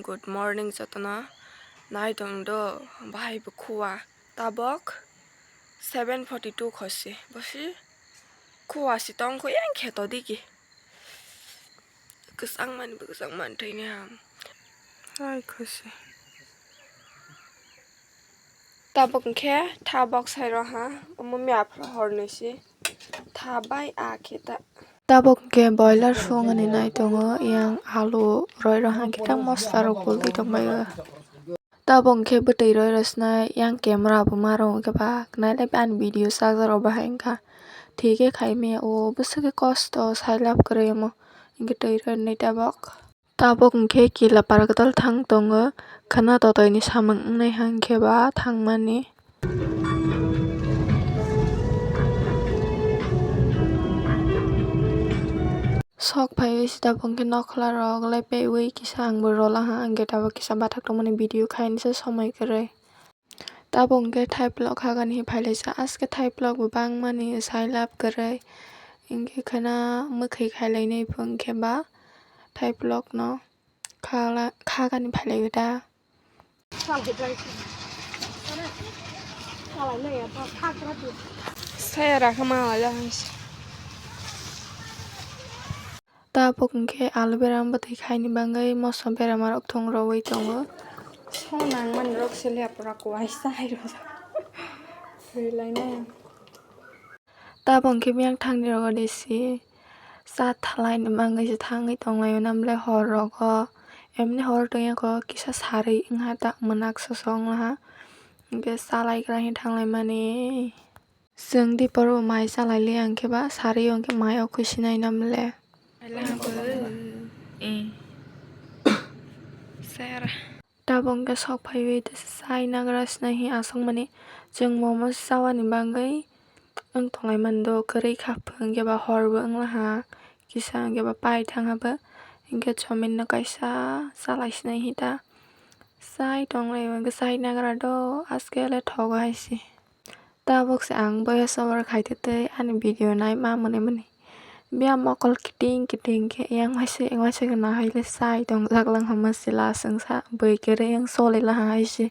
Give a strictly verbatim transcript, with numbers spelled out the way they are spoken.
Good morning jotono. Nai tong do, bahai bo khua. Tabok seven forty two khosi. Bosi khua si tong kho yang khe to digi. Kwchang mani bo kwchang man thai ni ham. Hai khosi. Tabok khe thabok sai ro ha. Omo mi aphra horni si. Tha bai a khe ta. Tabok hwnkhe boiler songani nai tongo, yang alu roi rok hwnkhe tang mosola rok pulwi tongbaio. Tabok hwnkhe bwtwi roi rok sinai, yang camera bo ma rok hwnkhe ba nailai ani video charger rok bahai wngkha. Thik khe khai maya o bwswk khe kosto sailab kwrwi omo hwnkhe twi roi nai tabok. Tabok hwnkhe kila para kwtal thang tongo, khwna totoini samung wngnai hwnkhe ba thangmani. Sok phaiwi se tabok hwnkhe nokhla rok lai paiwi kisa ang bo rola ha, hwnkhe tabok kisa bathak tongmani video khainisa somoi kwrwi. Tabok hwnkhe thaiplok hagani phailai sa, aske thaiplok bo bangmani sailab kwrwi. Hwnkhe khwna mwkhwi khailainai bo hwnkhe ba thaiplokno khala-, khagani phailaiwi da. Saya rakha ma wala. Tabok hwnkhe alu beram bwtwi khaini bagwi moso beramarok thung rwui tongo. Song nangmani rok se lepra kuaisa hai rwjak. Rilainai. Tabok hwnkhe miyang thangni rogo de si cha thalaini bagwi se thangwi tonglaio, namle hor rogo emni hor tongya kho kisa sarwi wngha ta mwnak soso wnglaha, hwnkhe chalaigra hinwi thanglaimani. Chwng dipor bo mai chalai liya hwnkhe ba sarwi o hwnkhe mai o khusinai namle. Tabok hwnkhe sok phaiwi tesa chai nagra sinai hi aswkmani. Chwng momo chawani bagwi wng tonglaimani do kwrwi kha hwnkhe ba hor bo wnglaha kisa hwnkhe ba pai thangha bo hwnkhe chomino kaisa chalai sinai hi ta chai tonglaio hwnkhe chai nagra do aske le thogo hai se. Tabok se ang boya sobar khaitwi tei ani video nai ma mwnwi mwnwi. Bia mokol kiting kiting khe yang waisa yang waisa khe nahai le sai tongjak lang hama sila chwngsa bui kwrwi yang soli laha hai se.